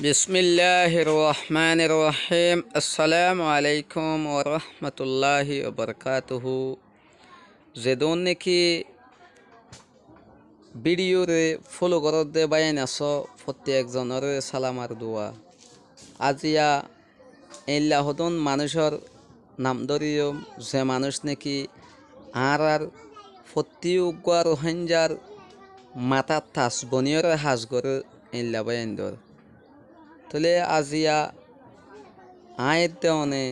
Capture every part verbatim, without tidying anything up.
Bismilláhir rohmánir rohím. Assalámu aléikum warahmatulláhi wabarakátuhu. Zedún néki bídiyoré fólo goródde báiyain asó, fottí ekzonoré salam ar dua. Aziya eilla hodún manúicor nam dóriyum, ze manúic néki añárár fottí uggúa Ruháingar matát tas boniyóre has gorér eilla báiyaindór. Tóile aziya aññí edde one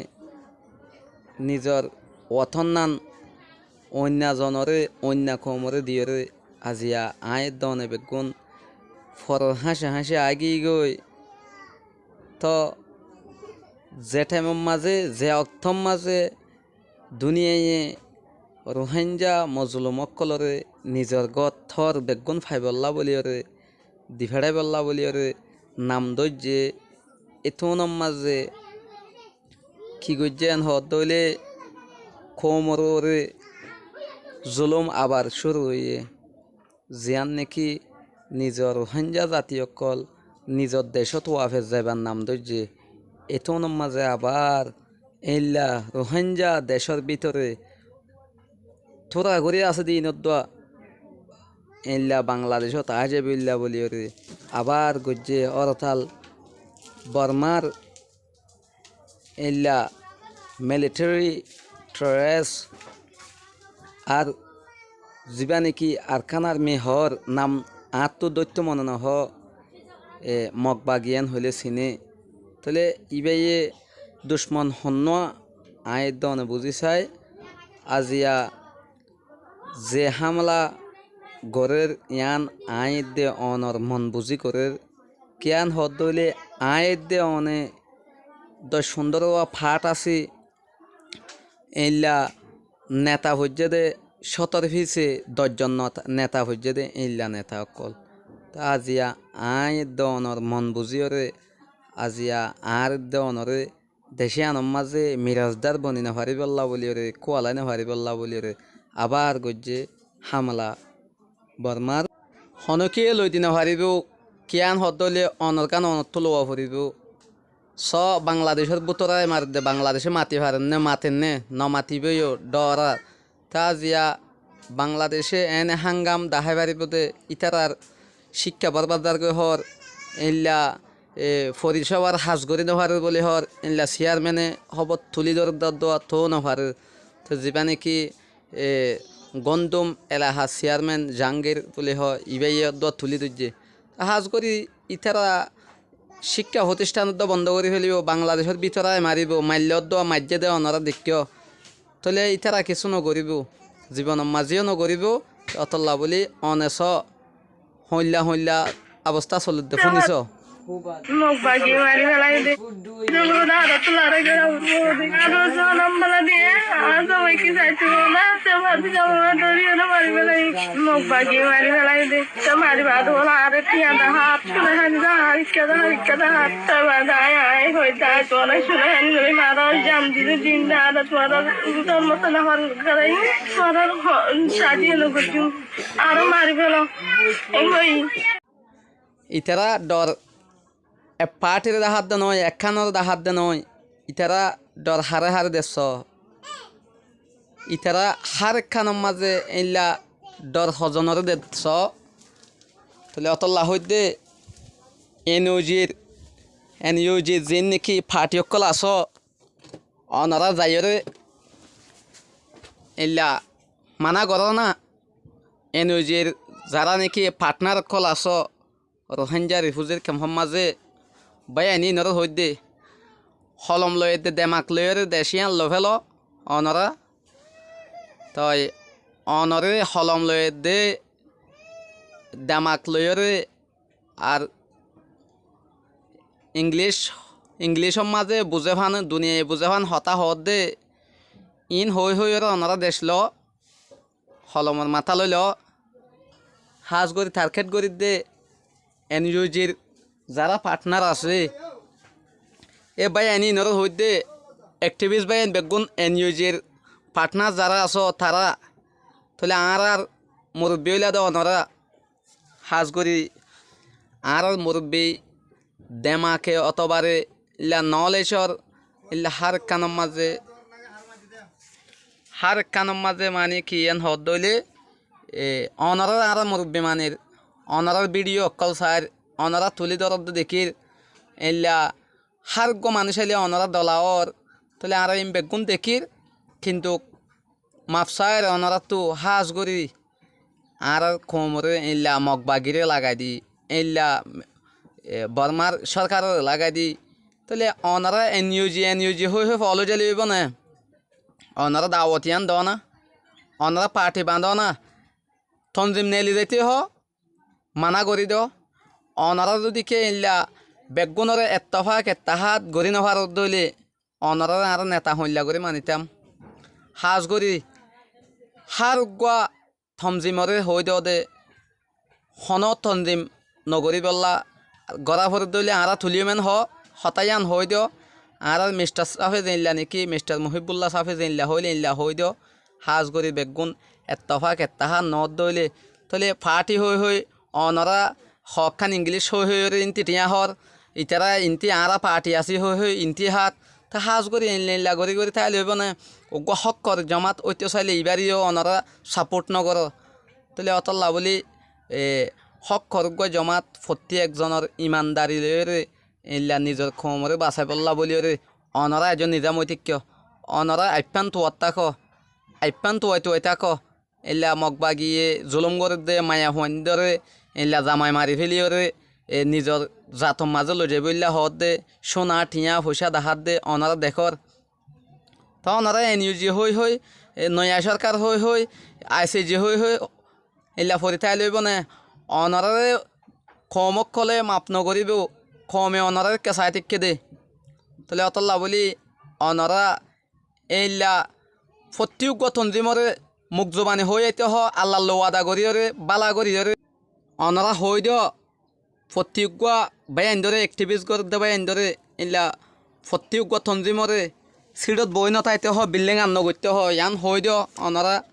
nizor wotónnan oinna zonoré, oinna koumoré diyóre aziya aññí edde one beggún foror háñce háñce aáigiyói. Toóu ze thaimor mazé, ze októr mazé duniyaiyé Ruháinga mozolum ókkolóre nizor gór tór beggún faibollá bóliyoré, difeçáibollá bóliyoré nam dóijje, étunor mazé ki goijjé en hoódde óile koumor uore zulúm abar cúru óiye. Ziyán néki nizor Ruháinga zati ókkol nizor decót waafes zaibar nam dóijje, étunor mazé abar eilla Ruháinga decór bítore túra gorí asé de inoddúa eilla Bangladecót aái zaibólla bóliyoré abar goijjé órotal Bormár eilla militeri teres ar zibá néki Arkan Armi hoór nam añáttu dóitto mone nohoó, e, Mog bagi yían hoilé siné. Tóile ibáye ducmon honnúa aññí edde one buzí sai. Aziya ze hámela gorér yían aññí edde onor mon buzí gorér. Kiyán hoódde óile aññí edde one doc fundórowa faát así, eilla neta foijjé dé cótor fise doc zon neta, neta foijjé dé eilla neta ókkol. Te aziya aññí edde onor mon buzíyoré aziya añár edde onoré decé yíanor mazé mirasdár boni nofaríbollá bóliyoré, kúalai nofaríbollá bóliyoré abár goijjé hámela Bormár. Honókiyé loi di nofaríbou, kiyán hoódde óile onorgán onottú lowa foribóu. Só Bangladecór bútore aái maredde Bangladecé mati farenné, matenné, nomatibóu yó, dhoorár. Te aziya Bangladecé eéne hángam dahái faribóu dé, ítarar cíkka borbad zargói hoór, eilla, e, forisóbar has gorí nofarér bóli hoór, eilla siyármene hóbor tulí dóredde oddúa toóu nofarér. Te zibá néki, e, Góndum elakar siyármen Jahángir bóli hoó, ibáye oddúa tulí dóijje. Te has gorí ítara cíkka fotícthan oddúa bondó gorí félibou, Bangladecór bútore aái maribóu, maillé oddúa maijjé dé onorá deikkó. Tóile ítara kessú nogoríbou, zibonor mazé yó nogoríbou, ótolla bóli one só hoilla hoilla abostá solédde fúni só. Mog bagi mari félai dé. Zolum adat lorái gorá foribo dé. Aró zolum bala diye, añár zamai ki saitó na, te badi zamai dóri ore mari félai. Mog bagi mari félai dé. Te mari bade bóla añáre tiañ dahá, sóna hani dahá, ikká dahá, ikká dahá. Te bade aññí, aññí hoi dahá, tuáñra sóna hani dóri maro, zam dile din dahá, tuáñra zolum mota nahar gorái, tuáñra ho-, cádi eno goijjum. Aró mari félo. Ei hoi. Ítara dhor ek faátiré dahádde noói, ekkánoré dahádde noói. Ítara dhor haré haré dessó. Ítara hár ekkánor mazé eilla dhor hozonoré dessó. Tóile ótolla hoóidde N U G-r, N U G-r ziín néki fathi ókkol asó, onorá zaiyóre eilla maná goró na. N U G-r zará néki partnar ókkol asó, Ruháingga rifúzir kemfór mazé, báiyain íinoré hoóidde, holom loiyedde demak loiyóre dec yían lofélo onorá. Toi onoré holom loiyedde demak loiyóre ar Inglíc, Inglícor mazé buzé fán, duniyai buzé fán hotá hoódde, iín hoói hoóiyoré onorá dec loó, holomor matá loi loó, hás gorí targét gorídde N U G-r zará partnar asé, é báiyain íinoré hoóidde, ekthibís báiyain beggún N U G-r partnar zará asó tará, tóile añárár murubbí óilade onorá, hás gorí añárár murubbí demake otobare illa nolecor illa hár ekkánor mazé, hár ekkánor mazé mani ki en hoódde óile, e, onorár añára murubbi manir, onorár bídiyo ókkol sair, onorá tulí doródde dekír, illa hár uggúa manúic aile onorá dola ór, tóile añára in beggún dekír, kintu maf sair onoráttu hás gorí añárár koumoré illa Mog bagiré lagai di, illa, e, Bormár córkaroré lagai di, tóile onorá en iu ji, en iu ji hoói hoói foóla zaile óibo né? Onorá dawot yián doó ná, onorá pathi bañdó ná, tonzim neeli zaité hoó, maná gorí do. Onorá zudi ke illa beggúnoré ettofak ettahad gorí nofaródde óile, onoráre añára neta hoilla gorí manitám. Hás gorí hár uggúa tonzimoré hoói do de, honó tonzim nogoríbolla, gorá foredde óile añára tuliyum en hoó, hotá yián hoói do. Añárár mistar sáfe zeilla neki, mistar Muhíbbulla sáfe zeilla hoóile eilla hoói do. Hás gorí beggún ettofak ettahad noódde óile, tóile pathi hoói hoói onorá hoókkán Ingilíc hoói hoóiyoré intí thiañ hoór, itará intí añára pathi así hoói hoói intí hát, te hás gorí eilla eilla gorí gorí táile óibo né? Uggúa hókkor jomát óito saile ibáre yó onorá sapóth nogoró. Tóile ótolla bóli, e, hókkor uggúa jomát fottí ekzonor imandari loiyóre eilla nizor koumoré basaibólla bóliyoré onorá aijjó nizám ói táikko. Onorá aiffán tuwat táko, aiffán tuwai tuwai táko. Eilla Mog bagiye zulúm gorédde, maiyafuaindóre eilla zamai mari féliyoré, e, nizor zator mazé loizaibólla hoódde, cúna, thiañ, foicá dahádde, onorá dekór. Te onorá en iu ji hoói hoói, e, noiya córkar hoói hoói, ai si ji hoói hoói, eilla fori táile óibo né? Onoráre koum ókkolé maf nogoríbou, koume onoráre ekká saái táikke dé. Tóile ótolla bóli onorá eilla fottí uggúa tonzimoré muk zubani hoói aité hoó, Allallu wada goríyoré, bála goríyoré. Onorá hoói do, fottí uggúa báiyaindóre, ekthibís gorédde báiyaindóre, eilla fottí uggúa tonzimoré síçot boói notáite hoó, billíng an nogoitté hoó, yián hoói do onorá.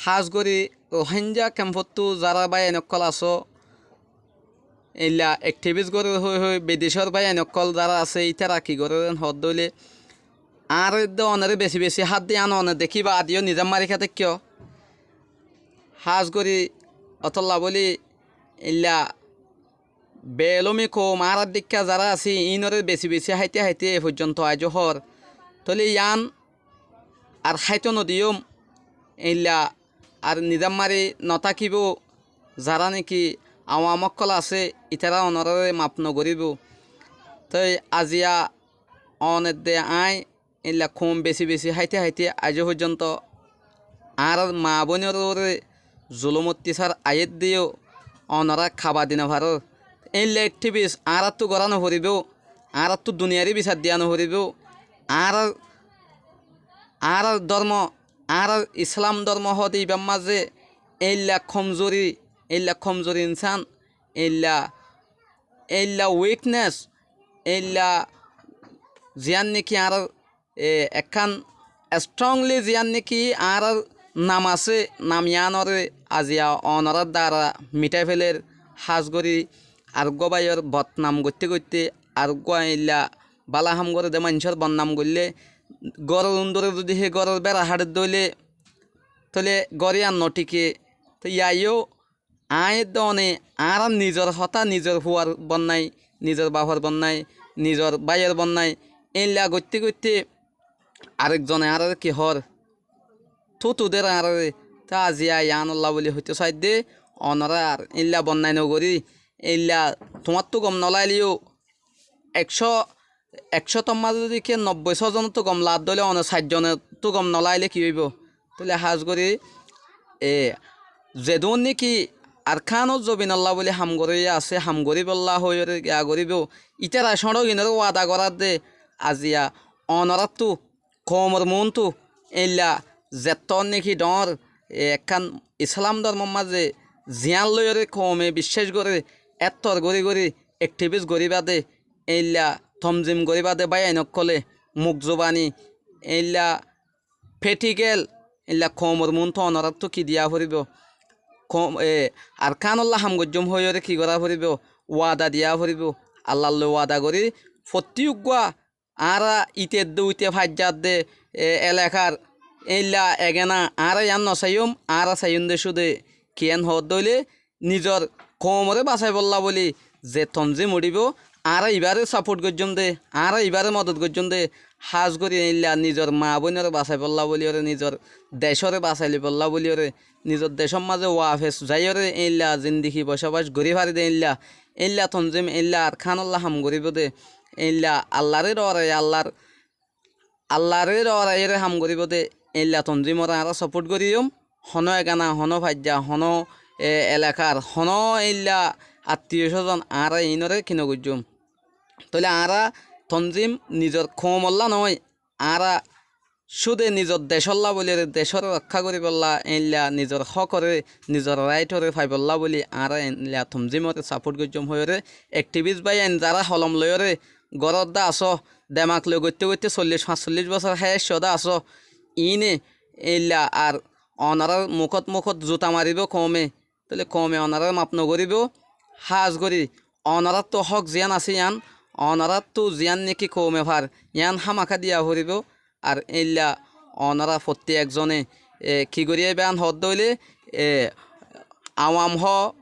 Hás gorí Ruháingga kemfottú zará báiyain ókkol asó, eilla ekthibís gorér hoói hoói, bidecór báiyain ókkol zará asé, ítara ki gorér en hoódde óile, añáre edde onoré besi besi hádde yián one dekíba, adiyó nizám mari ká táikko. Hás gorí ótolla bóli eilla beelómi koum añárár dhíkka zará asé, iínoré besi besi háite háite e foijjonto aijó hoór. Tóile yián ar háito nodiyóm, eilla ar nizám mari notákibou, zará neki awam ókkol asé, itará onoráre maf nogoríbou. Toi aziya one edde aññí eilla koum besi besi háite háite aijó foijjonto añárár maa bóinor uore zulum ottisar aiyédde yó onorá kaba di nofarór. Eilla ekthibís añáráttu gorá noforibóu, añáráttu duniyari bisar diya noforibóu, añárár, añárár dórmo, añárár Islam dórmo hoóde ibár mazé eilla komzuri, eilla komzuri insán, eilla, eilla wiknes, eilla ziyán neki añárár e, ekkán estróngli ziyán neki añárár nam asé, nam yiánoré aziya onorár dara miṭái féler. Hás gorí areggúa báiyor bodnam goitté goitté areggúa eilla bála ham goré dé maincór bodnam goillé, góror undoré zudi hé góror béra háçedde óile, tóile gór yián nothíke. Toi yíaiyó aññí edde one añárár nizor hotá, nizor fuar bonnai, nizor bafor bonnai, nizor báiyor bonnai, éilla goitté goitté arek zone añáráre ki hoór, tútu der añáráre. Te aziya yiánolla bóli hoitó saidde, onorá ar éilla bonnai nogorí, éilla tuáñttú gom noláileyó, ekcó, ekcótor mazé zudi ke nobboi só zonóttu gom laadde óile one sair zonóttu gom noláile ki óibo? Tóile hás gorí, e, zedún néki Arkánor zobinolla bóli ham goróiya asé, ham goríbolla hoóiyoré giya goríbou, ítara cóñçoginoré wada gorádde, aziya onoráttu koumor muúntu éilla zettór néki dhoóñr, e, ekkán Islam dórmor mazé ziyán loiyoré koume biccác goré, éttor gorí gorí ekthibís goríba dé, éilla tonzim goríba dé báiyain ókkolé muk zubani, éilla féthigel, éilla koumor muúntu onoráttu ki diya foribóu? Koum, e, Arkánolla ham goijjóm hoóiyoré ki gorá foribóu? Wada diya foribóu. Allar loi wada gorí, fottí uggúa añára ite edde uite faijja edde, e, elakar éilla egena añára yián nosaiyúm, añára saiyúm de cúde kiyén hoódde óile nizor koumoré basaibólla bóli ze tonzím uçíbou, añára ibáre sapót goijjúm de, añára ibáre modot goijjúm de, hás gorí éilla nizor maa bóinoré basaibólla bóliyoré, nizor decóre basai loibólla bóliyoré, nizor decór mazé waafes zaiyóre éilla zindigi bocóbac gorí fari de éilla, éilla tonzím, éilla Arkánolla ham goríbou de, éilla Allaré dhoraiyé, Allar, Allaré dhoraiyóre ham goríbou de, éilla tonzímoré añára sapót goríyum. Honó egana, honó faijja, honó, e, elakar, honó éilla attiyo cózon añára iínoré ki nogoijjúm. Tóile añára tonzím nizor koumollá noói, añára cúde nizor decólla bóliyoré, decóre rokká goríbollá, éilla nizor hókoré, nizor ráitoré faibólla bóli añára éilla tonzímoré sapót goijjúm hoiyóre, ekthibís báiyain zará holom loiyóre górot dé asó, demak loi goitté goitté sollic, fañssollíc bosór háiya aiccó dé asó, iíne éilla ar onorár mukót mukót zuta maribóu koume, tóile koume onoráre maf nogoríbou. Hás gorí onoráttu hók ziyán asé yían, onoráttu ziyán néki koume far, yían hámaká diya foribóu. Ar éilla onorá fottí ekzone, e, ki gorí aibá yían hoódde óile, e, awam hoó,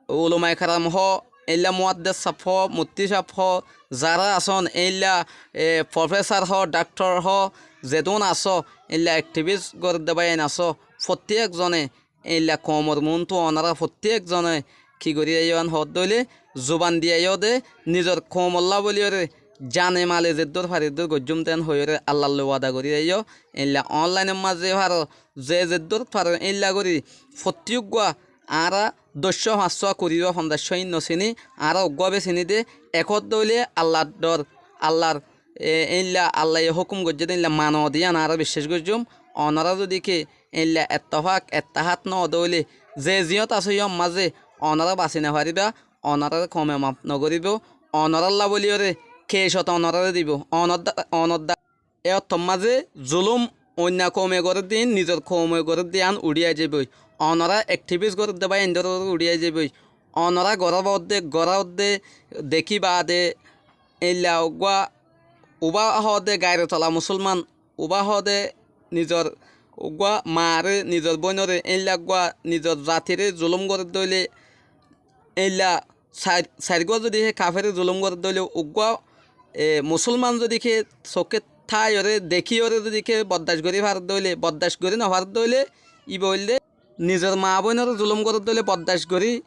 ulamaye keram hoó, éilla muáddes sáb hoó, muftí sáb hoó, zará asón, éilla, e, forfésar hoó, dhakthor hoó, zedún asó, éilla ekthibís gorédde báiyain asó, fottí ekzone éilla koumor muúntu onorá fottí ekzone ki gorí aiyó yían hoódde óile, zuban di aiyó dé, nizor koumollá bóliyoré, zane male zeddúr fari eddúr goijjúm dé yían hoiyóre, Allar loi wada gorí aiyó, éilla onlainor mazé faro, ze zeddúr faro, éilla gorí fottí uggúa añára doccúa, fañssúa, kuribá, fonzaccúa iín nosiní, añára uggúa bé siní dé, ek ódde óile Allar dhor, Allar, e, éilla Allaye hókum goijjé dé éilla mano dé yían añára biccác goijjúm. Onorá zodi ki éilla ettofák, ettahát noó dé óile, ze ziyót asó yían mazé onorá basi nofaríba, onoráre koume maf nogoríbou, onorálla bóliyoré kecot onoráre dibou, onor dha-, onor dha-, e ottór mazé zulúm oinno koume gorédde iín nizor koume gorédde yían uçí aizaiboi. Onorá ekthibís gorédde báiyaindór uçí aizaiboi. Onorá gorá baódde, gorá ódde, dekí baade, éilla uggúa, ubá hoóde gairetola musúlman, ubá hoóde nizor uggúa maaré, nizor bóinoré, éilla uggúa nizor zatiré zulúm gorédde óile, éilla sair, sairgúa zodi hé kafére zulúm gorédde óile, uggúa, e, musúlman zodi hé sokké táiyoré, dekíyoré zodi hé boddac gorí faredde óile, boddac gorí nofaredde óile, íba óilde nizor maa bóinoré zulúm gorédde óile boddac gorí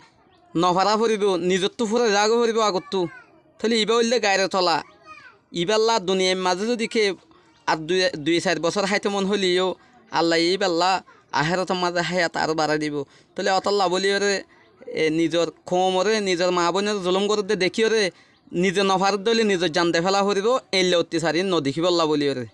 nofará foribóu, nizottú fúrai zagói foribóu agottú. Tóile ibá óilde gairetola. Ibálla duniyair mazé zodi ke ar dui, dui sair bosór háito mon hoileyó, Allaye íballa ahérotor mazé háyat aró barái dibou. Tóile ótolla bóliyoré, e, nizor koumoré, nizor maa bóinoré zulúm gorédde dekíyoré, nize nofarédde óile nizor jan deféla foribóu, éilla ottisar iín nodekíbolla bóliyoré.